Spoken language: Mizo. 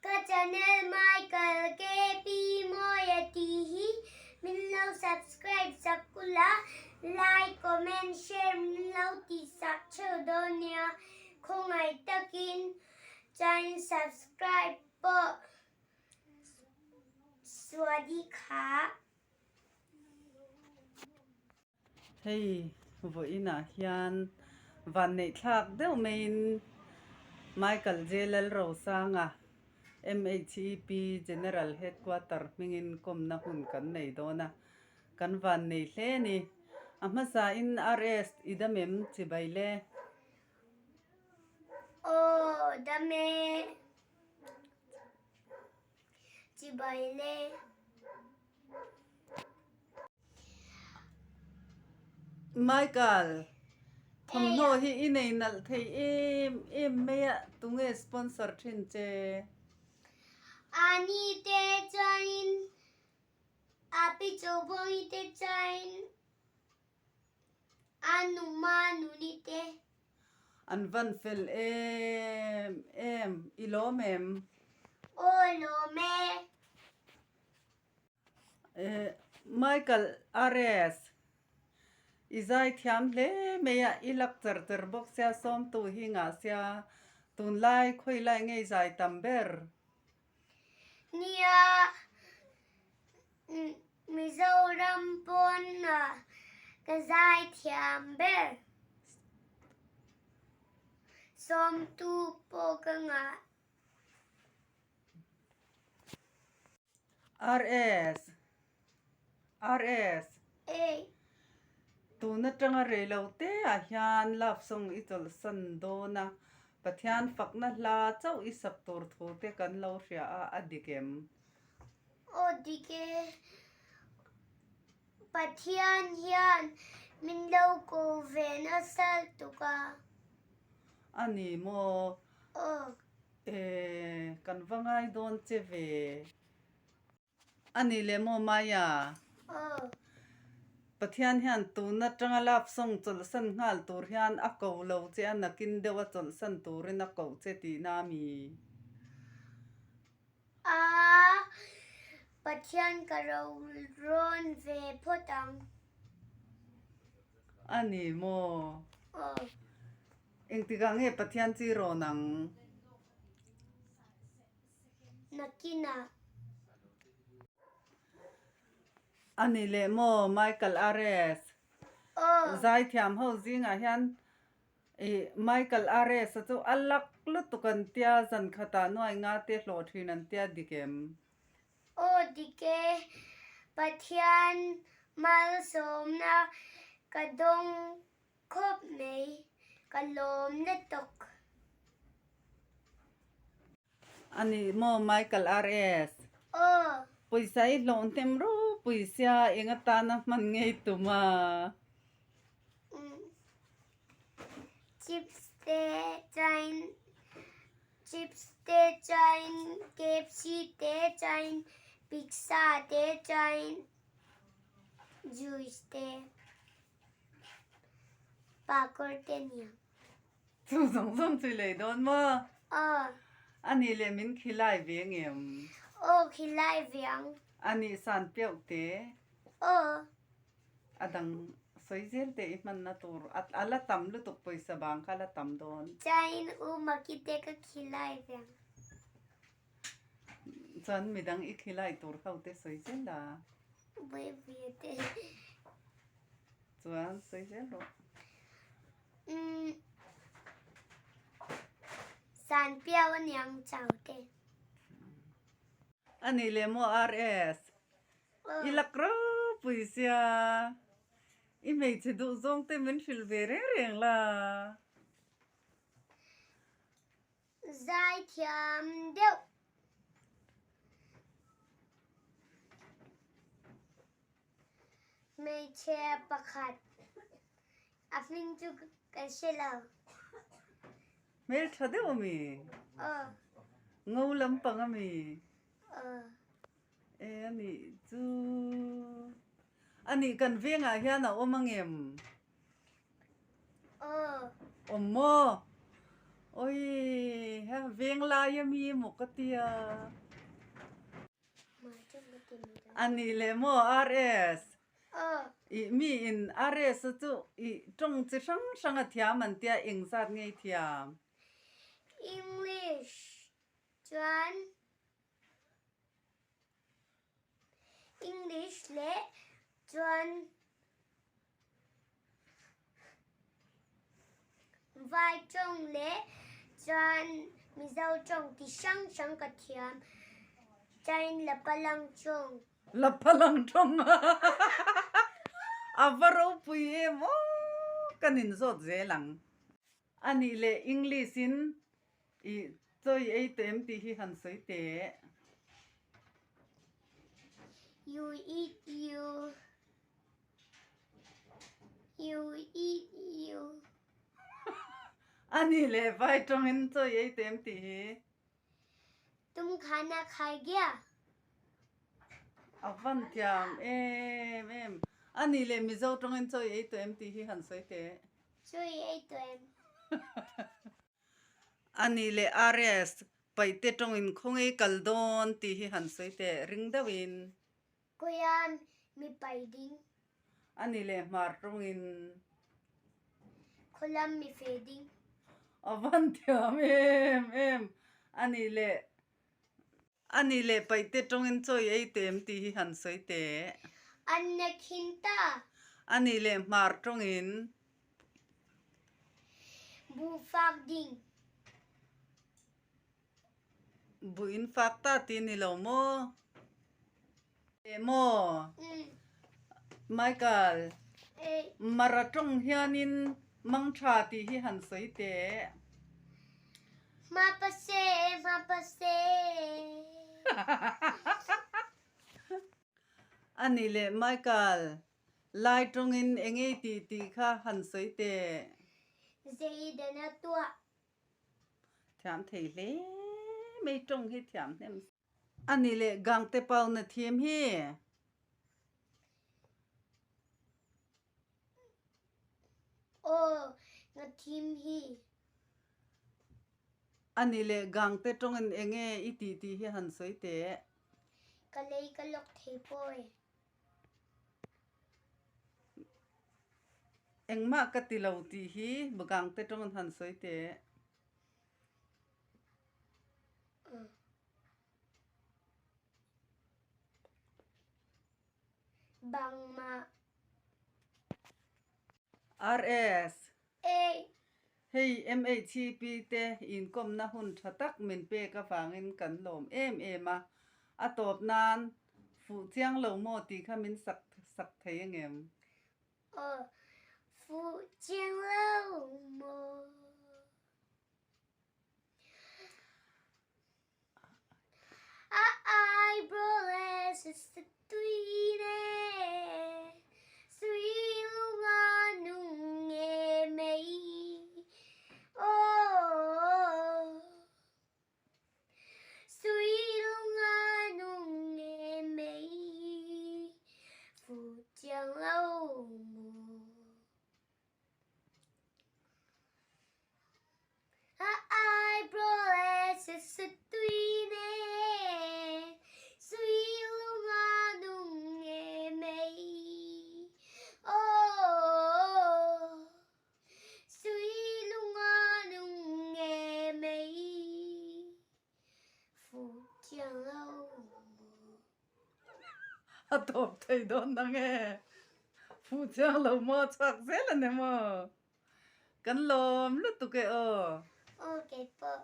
Ka channel Michael KP Mawia tih hi min lo subscribe sak ula, like, comment, share min lo tih sak theuh dawn nia. Khawngaih takin chuan subscribe pawh suadi kha. Hei vawiinah hian vanneih thlak deuh maiin Michael J Lalrosanga MHEP General Headquarter hmingin kawmna hun kan nei dawn a, kan vannei hle a ni. A hmasain RS i dam em chibai le? Aw dam e. Chibai le. Michael, thawmhnaw hi i nei nalh thei em em mai a, tunge sponsor thin che? Ani te chuanin a pi Chawbawi te chuanin a numa nuni te. An van fel em em, i lawm em? Aw lawm e. Michael RS, I zai thiam hle mai a, i lak char char bawk sia, sawmtu hi ngah sia, tunlai khawilai ngei zai tam ber? Nia, Mizoram pawn ah ka zai thiam ber. Sawmtu pawh ka ngah. RS RS Ei. Tun atanga rei lo te ah hian love song i chawlhsan dawn a, Pathian fakna hla chauh i sak tur thu te kan lo hria a, a dik em? Aw dik e. Pathian hian min lo ko ve nasa lutuk a. A ni maw? Aw. E, kan va ngai dawn che ve. A ni leh maw Maya? Aw. Pathian hian tun atanga love song chawlhsan nghal tur hian a ko lo che a, nakin deuh a chawlhsan turin a koh che tihna a mi? A, Pathian ka ro rawn ve phawt ang. A ni maw? Aw. Engtikah nge Pathian chi rawn ang? Nakinah. A ni leh maw Michael RS? Aw. Zaithiam ho zingah hian ih Michael RS a chu a lak lutuk an tia, zan khatah nuai nga te hlawh thin an tia dik em? Aw dik e, Pathian malsawmna ka dawng Khawp mai, ka lawm na tawk. A ni maw Michael RS? Aw. Pawisa i hlawh hnem ropui sia eng atana hman ngei tum a? Chips te chuan chips te chuan KFC te chuan pizza te chuan juice te. Pakawr te nia. Chu zawng zawng chu i lei dawn maw? Aw. A nih leh min khilai ve ngem? Aw khilai ve ang. A nih san peuh te? Aw. A dang sawi zel te i hmanna tur a la tam lutuk pawisa bang kha a la tam dawn. Chuanin u Maki te ka khilai ve ang. Chuan midang i khilai tur ho te sawi zel a. Buaipui te. Chuan sawi zel rawh. Umm San piau a niang chau te. A nih leh maw RS. I lak ropui sia. I hmeichhe duh zawng te min hrilh ve reng reng la. Zaithiam deuh. Hmeichhe pakhat a hming chu ka hre lo. Hmeltha deuh a mi? Aw. Ngo lampang a mi? Aw. E a nih chu a nih kan vengah hian a awm angem? Aw. Awm maw? Oi ha veng lai a mi emaw ka tia. A nih leh maw RS? Ih mi in RS a chu ih tawng chi hrang hrang a thiam an tia engzat ngei thiam? English chuan English leh chuan Vai tawng leh chuan Mizo tawng ti hrang hrang ka thiam. Chain Lapalang tawng. Lapalang tawng a va ropui em aw kan inzawt zel ang. A nih leh English in i chawi ei tawh em tih hi han sawi teh. You eat you. You eat you. A nih leh vai tawngin chawi ei tawh em tih hi. Tum khana khai gia. A van thiam em em. A nih leh Mizo tawngin chawi ei tawh em tih hi han sawi teh. Chawi ei tawh em? A nih leh RS, paihte tawngin khawngei kal dawn tih hi han sawi teh ring deuhin. Kawia mi pai ding. A nih leh hmar tawngin. Khawlam mi fe ding. A van thiam em em. A nih leh A nih leh paihte tawngin chawi ei tem tih hi han sawi teh. An na khin ta. A nih leh hmar tawngin. Buh fak ding. Buh in fak ta ti ni lo maw? Eh maw? Michael, Mara tawng hianin mang tha tih hi han sawi teh. Hmapa se, hmapa se. A nih leh Michael, Lai tawngin engei tih tih kha han sawi teh. Zeidana tuah. Thiam thei hle mai tawng hi thiam hnem a ni leh gang te pau na thim hi. Aw na thim hi. A ni leh gang te tawng in enge i tih tih hi han sawi teh. Ka lei ka lawk thei pawi. Engmah ka ti lo tih hi Bagang te tawng an han sawi teh. Bangmah. RS. Ei. Hei MHP te inkawmna hun tha tak min pek avangin kan lawm em em a, a tawp nan fuh chiang lo maw tih kha min sak sak thei angem? Aw, fuh chiang lo maw? A eyebrow is tui ne, sui lunga nung nge mei. Oh, sui lunga nung nge mei, fu chiang lo mo. A eyebrow is a tui ne, sui lunga nung nge mei. Oh, sui lunga nung nge mei, fu chiang lo mo. A tawp thei dawn nang e, fu chiang lo maw chhuak zel a ni maw? Kan lawm lutuk e aw. Aw keipawh.